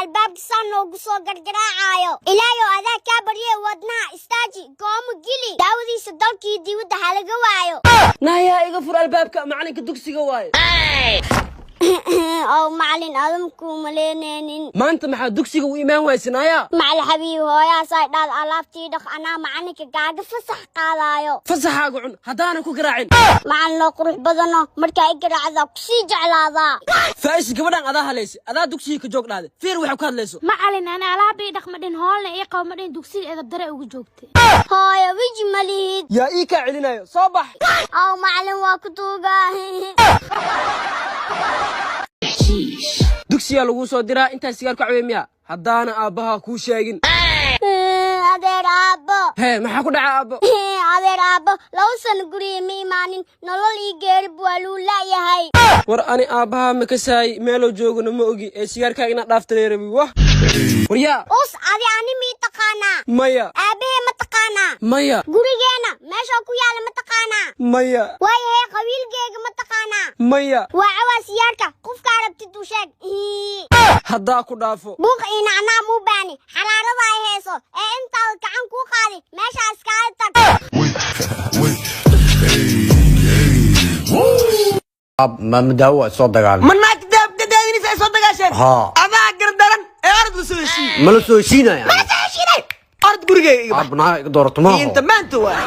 Albaabka saa noogu soo gargaraacaayo. Ilaayow, adaa kaa barye, wadnaha istaaji, goomo geli, daawadiisa dalkii dibadda halaga waayo. Nayaa, iga fur albaabka, macalinka dugsiga waaye. Ow macalin, adamkuu maleyneynin. Maanta maxaa dugsiga u imaan waysa, nayaa? Macalin xabiib, hooyaasaa dhaad alaabtii dhaq, anaa macalinka gaaga fasax qaadaayo. Fasaxaaga cun haddaanan ku garaacin. Macalin oo qurux badano, markaa i garaacdaa kusii jeclaadaa. Faa'is, gabadhan adaa halaysa, adaa dugsiga ka joog dhahday. Fiir waxay ku hadlayso. Macalin, ana alaab ii dhaq ma dhin, hoolna ii qabo ma dhin, dugsiga edab dare ugu joogtay. Hooyo, wiji ma lihid. Yaa ii kaa celinayo? Soo bax. Aw macalin, waa ku tuugaa. Dugsiyaa laguu soo diraa intaa sigaar ku cabay miya? Haddaana aabbaha kuu sheegin. Adeer, aabbo. Hee, maxaa ku dhaca, aabbo? Adeer, aabbo 2 sano guriga ma imaanin, nolol ii geerib waa luu la'yahay. War ani aabbaha ma kasaay, meeloo joogana ma ogi, ee sigaarkaaga inaad dhaafta rabi. Wah, waryaa. Us adi, ani mii taqaanaa? Maya. Aabbahee ma taqaanaa? Maya. Gurigeena meesha ku yaala ma taqaanaa? Maya. Waayahay, qabiilkeyga ma taqaanaa? Maya. Waa cawaa siyaarka, qofkaa rabtid u sheeg. Haddaa ku dhaafo. Buuq iyo nacnaa muu baani, xaraarada ay hayso ee intaada gacan kuu qaadi, meeshaa iskaaga tag. Ma daawo soo dagaalmay? Ma naag daadinaysa ay soo dagaasheen? Haa. Adaa gardaran ee orod la soo heshiiye. Ma la soo heshiinaya? Orod, gurigeyga iga bax. Aab, naga iga doorato maaho. Inta maanta waa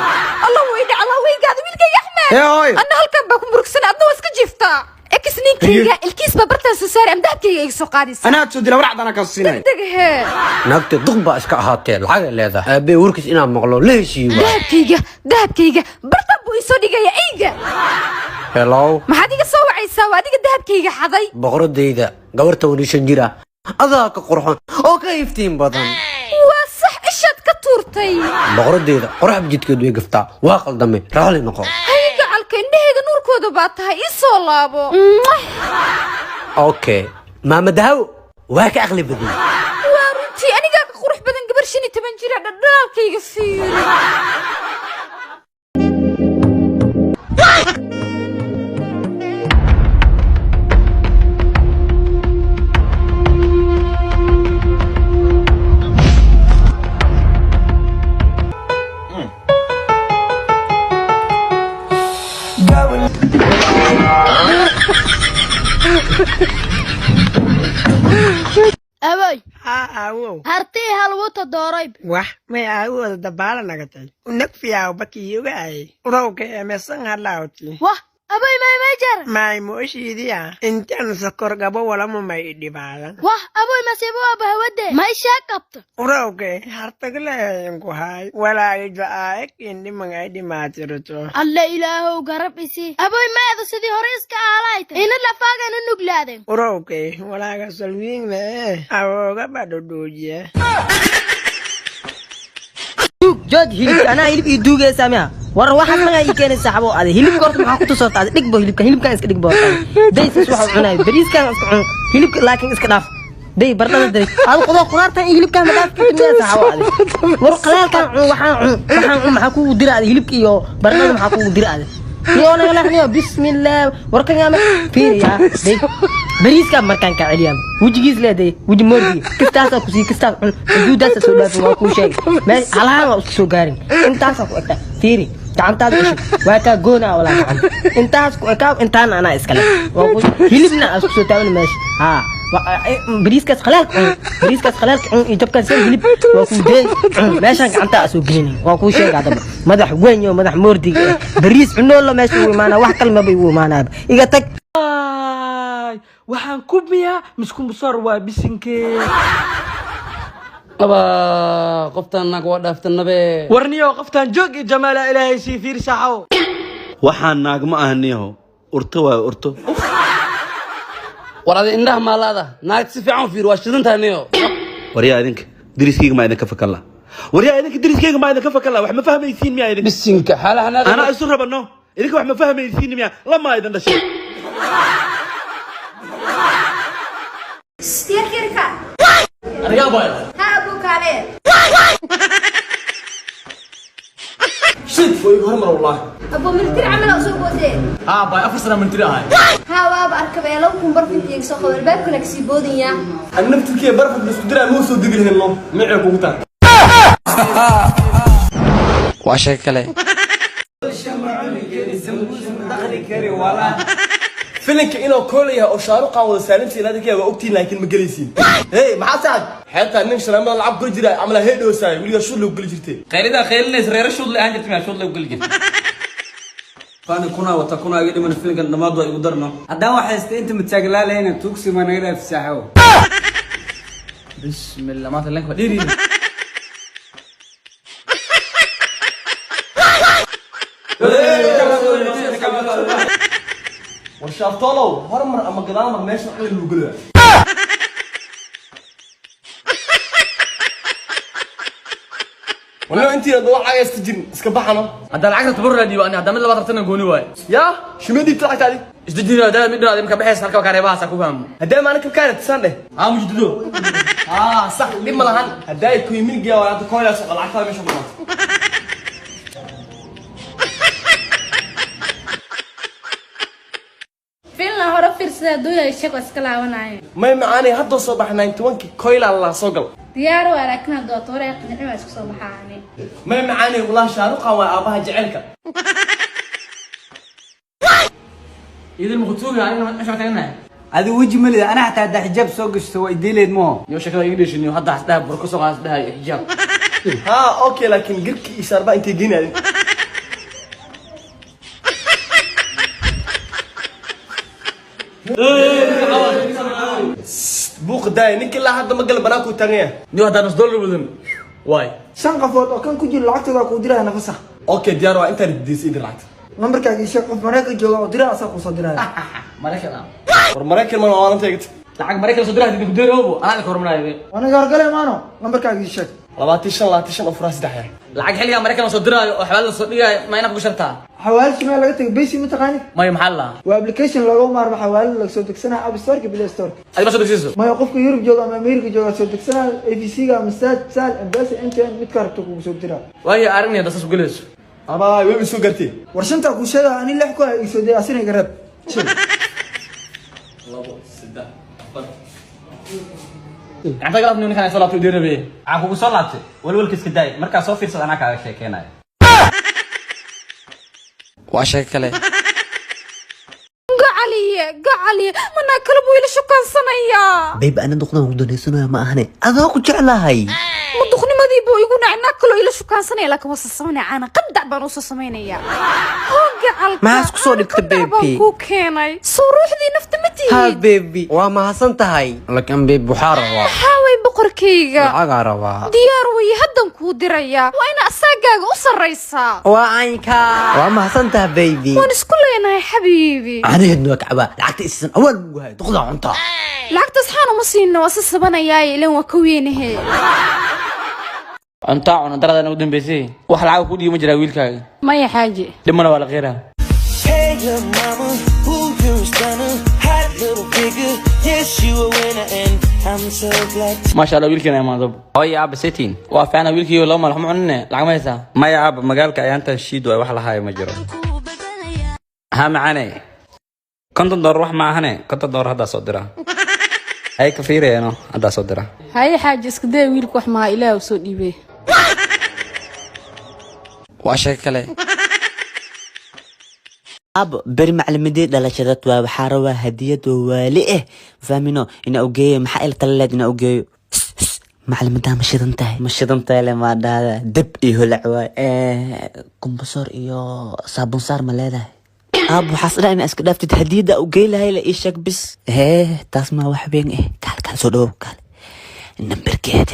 Allah weyne, Allah weygaada, wiilkayga Axmed. Hee hooy. Anna halkan baa ku murugsan, adna waa iska jiiftaa. Ex ninkayga ilkiis baa bartaan soo saari, am dahabkayga iga soo qaadaysa. Anaa soo dila, warcad anaa kaa siinay. Degdeg hee. Naagta duq baa iska ahaatee, lacagay leedahay. Aabbe warkiis inaan maqlo la heshiiyo waay. Dahabkayga, dahabkayga bartan buu isoo dhigaya eyga. Hello. Maxaad iga soo wacaysaa? Waa adiga dahabkayga xaday. Boqoradayda, gabarta 15 jir ah adaa ka qurxon oo ka iftiin badan. Waa sax, ishaad ka tuurtay. Boqoradayda, qorax jidkeed way gaftaa, waa qaldamay, raali noqo. Hay gacalka, indhahayga nuurkooda baa tahay, ii soo laabo. Okay, maama dahawo waa ka aqli badan. Waa runtii, anigaa ka qurux badan gabar 15 jira. Dhadhaalkayga fiiri. Aboy. Haa aawow. Hartii halwuta doorayb. Wah, may aawooda dabaala nagatay unagfiyaaw bakiyogaay urowka emesan hadlaawti. Wah aboy, may may jar. May mooshiidiya intaan sokor gabo walama may idhibaadan. Wah aboy, masiibo waaba hawade, may sheeg qabta. Urowke hartagleinku hay walaagijo aayag indhimangay dhimaatirto. Alla ilaahow garab isi. Aboy, maada sidii hore iska aalaayta ina lafaagana nuglaadeen. Urowke walaaga salwiingme awooga badhodhoojiye. Jood hilibka, anaa hilib ii duugaysaa miya? War waxaad magaa ii keenay saaxibo. Ade hilibka horta maxaa ku tusarta? Ade dhigbo hilibka, hilibkan iska dhigbo horta. Day sis waxa cunayo bariiskan iska cun, hilibka laakiin iska dhaaf. Day baradhada day adu qudo qudaartan iyo hilibkan ma dhaaf kartid miya saaxibo? Ade war qalaalkan cun, waxaan cun, waxaan cun. Maxaa kugu dira ade hilibka iyo baradhada? Maxaa kugu dira ade? Iyo naga leexniyo, bismillah. Warkan yaama fiiriya. Day bariiska markaan ka celiyaa wejigiis leeday, weji moordi kastaasaa kusii kastaas cun, xuduudaasa soo dhaafin, waa kuu sheegay. Meel halahaan waa isku soo gaarin, intaasaa ku egtaa. Fiiri gacantaada cusub, waa kaa goonaa walaa gacan. Intaas ku ekaa, intaana anaa iskale. Waa hilibna aa isku soo taaban meesha. Haa, bariiskaas qalaalka cun, bariiskaas qalaalka cun iyo jabkaas yar hilib waa kuu deen cun. Meeshaan gacantaa aa soo gelinin, waa kuu sheega. Haddaba madax weyn iyo madax moordiga eh bariis cunoolo meesha ugu imaanaa, wax kalmaba igu imaanaaba. Iga tag. Waxaan ku miyaa miskumbusoor waa bisinkee. Aba, qoftaan naag waa dhaaftanabe. Warniyo, qoftaan joog iyo jamaala ilaahay sii, fiir saaxaw. Waxaan naag ma ahaniyaho, urto waayo, urto. War adi indhaha maalaada, naagta si fiican u fiir, waa shidantahay niyo. Waryaa idinka deriskayga maa idinka fakan la? Waryaa idinka deriskayga maa idinka fakan la? Wax ma fahmaysiin miyaa idinka? Bisinka xaalaha naag. Anaa isu rabano, idinka wax ma fahmaysiin miyaa? Lamaa idin dhashay. Yarka. Anigaa boy. Ha abu kaale. Shit, way iga hormar wallahi. Abo military camal oo soo boodee. Haa bay, 4 sano military ahay. Haa, waaba arkabay 2000 baraf intii iga soo qabo albaabkana kasii boodaya. Ani naftirkee barafka la isku diraa muu soo degi lahayn, no micee kugu taa. Waa sheeko kale. Filinka inuu kool yahay oo Shaaruqan wada saalimsi ilaa waa ogtiin, laakiin ma gelaysiin. Hey, maxaa sacad xeebtaa nin shalaamada lacag geli jira camal heedhoosaay weligaa shul lagu geli jirtay. Qaylidaa qaylinaysa reero shuudle aan jirta, miyaa shuudle u geli jirta? Fani kuna wata kuna iga dhiman, filinkan dhammaad waa igu darno. Haddaan waxaysta inta mataaglaalahayna tuugsi ma naga dhaaf saaxo. Bismillah, maanta lenka waa dheeriin. War shaaftoolow, hormar ama gadaalmar, meesha caqli lagu gelaya. Wallo intii aad lacag haysta jirin iska baxano. Haddaan lacagta tabar raadiyo ani, haddaan mid labaad rabtana gooni waaye. Yaa shimee dhiibta lacagtaadi? Isdejin haddaan mid dhinaad imka baxaysa halka kareebahaas ku fahmo. Haddii maalin kabkaana tisaan dheh. Aa mujdido. Aa sax, dhib ma lahan. Hadday ku yimin geeya waa hadda kooyla soo lacagtaada meesha ku dhamaatay. Filna hore fiirsada hadduu yahay sheeg waa iska laabanaya. May macaanay, hadda soo bax 91 koyla la soo gal. Diyaar waa, laakiin hadduu atoore qancin waa isku soo baxaani. May macaanay, wallahi Shaaruqan waa aabaha jaceylka. Idin muqtuuga anina meesha taaganahay. Adi weji malida, ana xataa haddaa xijaab soo gashto waa idiileed maho. Yo sheekada iga dheeshiniyo hadda hasdhaha burko soo qaas dhahay xijaab. Haa okay, laakiin girki iyo shaarba intay geenayeen. Buuq daay, ninka ilaa hadda ma gal banaanku taagan yahay. Niyo haddaan nus dollar wadan waay. Shan qofood oo kan ku jiro lacagtooda kuu diraya nafasax. Okay, diyaar waa, intaan diisay idin lacagta. Lambarkaaga ii sheeg, qof Maraykan jooga oo diraa asaa kuusoo diraya. Maraykan ah? War Maraykan mana waalan eegta. Lacag Maraykan soo diraa idinku deeroobo, anaa idinka hormaraayo. Aniga horgale maano, lambarkaaga ii sheeg. 25 25 oo furaa 3 yahay. Lacag xilligaa Maraykan soo diraayo oo xawaal la soo dhigaayo ma inaad ku shartaa? Xawaalad meel laga tago basic ma taqaanid? Maya, maxaa la? Waa application looga maarmo xawaalad, laga soo degsanaa App Store-ka, Play Store-ka. Adi ma soo degsiiso? Maya, qofka Yurub jooga ama Ameerika jooga soo degsanaa AVC-ga ama Sad, Sal, Embasa, MTN, midka rabto kugu soo diraa. Waayo aragnay hadda saas u gelayso. Abaa way soo gartay. War shantaa kuu sheega, ani lix ku ii soo diray, asina iga reeb. 2 3 4 gacanta galab ninkan soo laabtay u deerabe. Waxaan kugu soo laabtay walwalka iska daay, markaa soo fiirsad anaa kaaga sheekeynayo. Waa sheeko kale. Gacaliye, gacaliye, manaa kale buu ila shukansanayaa. Bayba, ana duqdan ku danaysanaya ma ahane, adaa ku jeclahay. Ma duqnimadii buu igu nacay, naag kaloo ila shukaansanaya, laakiin waa sasamanaya, caana qandac baan usoo samaynaya. Oo gacalka. Maxaa isku soo dhigtay, qandac baan baby? Kuu keenay soo ruuxdii nafta ma Ha tihid? Baby, waa mahadsan tahay, laakiin babe waxaa rabaa. Maxaa way boqorkayga? Lacagaa rabaa. Diyaar weye, haddan kuu dirayaa, waa ina asaagaaga u sarraysaa. Waa caynka, waa mahadsan tahay baby. Waan isku leenahay xabiibi. Caanaheedna waa kacbaa, lacagta isiisan awaal mugu hayo duqdaa cuntaa. Lacagtaas xaan uma siina, waa sasabanayaaye, ilan waa ka weynahe. Cuntaa cuna darada ugu dambeysay, wax lacag ku dhiibi ma jiraa wiilkaaga? Maya xaaji. Dhimana waa la qeeraa. Hey, little mama, who you stunner, hot little figure. Yes, you a winner, and I'm so glad. Maasha Allah, wiilkeena imaado. Hooyo, aaba setiin. Waa fiicana wiilkii, laba maal waxma cunine, lacag ma haysaa? Maya aaba, magaalka ayaantan shiid waay, wax lahaayo ma jiro. Ha macane, $50 wax ma ahane, $50 haddaa soo dira, hay ka fiirayeeno, haddaa soo dira. Haye xaaji, iska daya wiilku, wax maha, ilaah u soo dhiibay. Waa sheeko kale. Abo, beri macalimadii dhalashadad waa, waxaa rabaa hadiyad oo waali ah, fahmino ina ugeeyo. Maxaa ila talaleed ina ugeeyo? Macalimadaa ma shidan tahay, ma shidan tahay le, maa dhahda deb iyo holac waay. Kombasoor iyo saabuun saar ma leedahay aab? Waxaas dhan ina iska dhaaftid, hadiyadda ugey lahay la ii sheeg bis. Hee, taas maa wax weyn eh. Kaal kaal, soo dhawow, kaal. Nambarkeed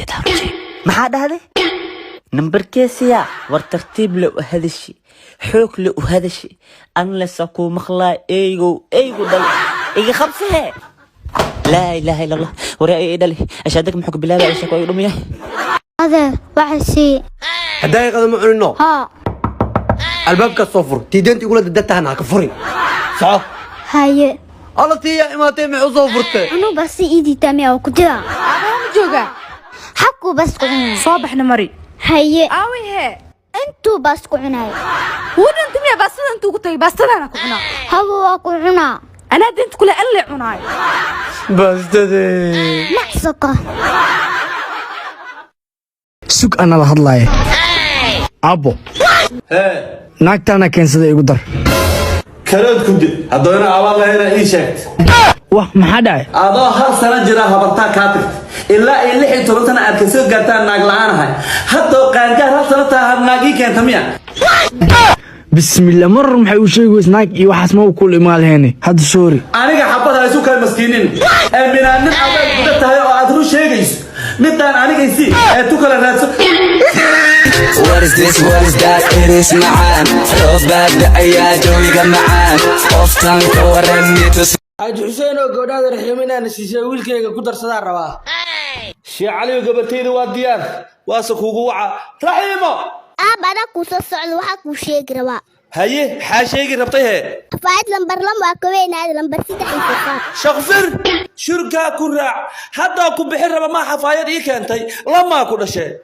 maxaa dhahday? Nambarkeesiya? War tartiib le u hadashi, xoog le u hadashi, anlesa kuu maqlaa. Eygow, eygu dhal iga qabsee. Laa ilaaha illa Allah, waryaa ii dhali ashaadag muxuu ka bilaabay? Sheeko igu dhumiya. Adeer, waxa sii. Haddaa qada ma cunino. Haa. Albaabkaas soo fur, tiideenta igula dadatahan ha ka furin, soco. Haye. Alla, tiiyaa imaatay, maxay u soo furtay? Anuu basi ii diitaa oo ku jira. Aabbaha ma joogaa? Xabku bas ku cunaa. Soo baxna mari. Haye. Aaway hee? Intuu baas ku cunayo. Wuu dhintay miya? Baastada intuu ku tagay, baastadaana ku cunaa. Haba, waa ku cunaa. Anaa dinta kule alle cunaayo. Baastadee. Macsoko. Sug, ana la hadlaaya. Abbo, naagtaana keensada, igu dar. Karood ku dil haddana abaal lahayna ii sheegta. Wah, maxaa dhacay? Adoo hal sano jira habartaa kaa tagtay, ilaa iyo 16 sano aad kasoo gaartaan naag la'aan ahay. Haddoo qaangaar hal sano taa had naag ii keenta miya? Bismillah, mar maxay u sheegi weys naag iyo waxaas? Ma kul imaa laheene hadda, sorry. Aniga xabad ha isu kay maskiinin ee minaanin abaal guda tahay oo aad run sheegayso. Midaan aniga isii ee tu kala raadso. What is this? What is that? It is macaan. Roob baa da'aya, jawiga macaan. Qoftan ka warami tus. Xaaji Xuseen oo gabdhaada Raxiiminaana siisay, wiilkayga ku darsadaa rabaa. Sheekh Caliyo, gabartayda waa diyaar, waase kuugu waca Raxiimo. Aab, adag kuu soo socdo, waxaa kuu sheegi rabaa. Haye, xaa sheegi rabtay hee? Xafaayad lambar 2 waa ka weynaada lambar 3 iyo 4. Shaqfir shurkaa ku raac, haddaa ku bixin raba maa xafaayad ii keentay? Lamaa ku dhashee.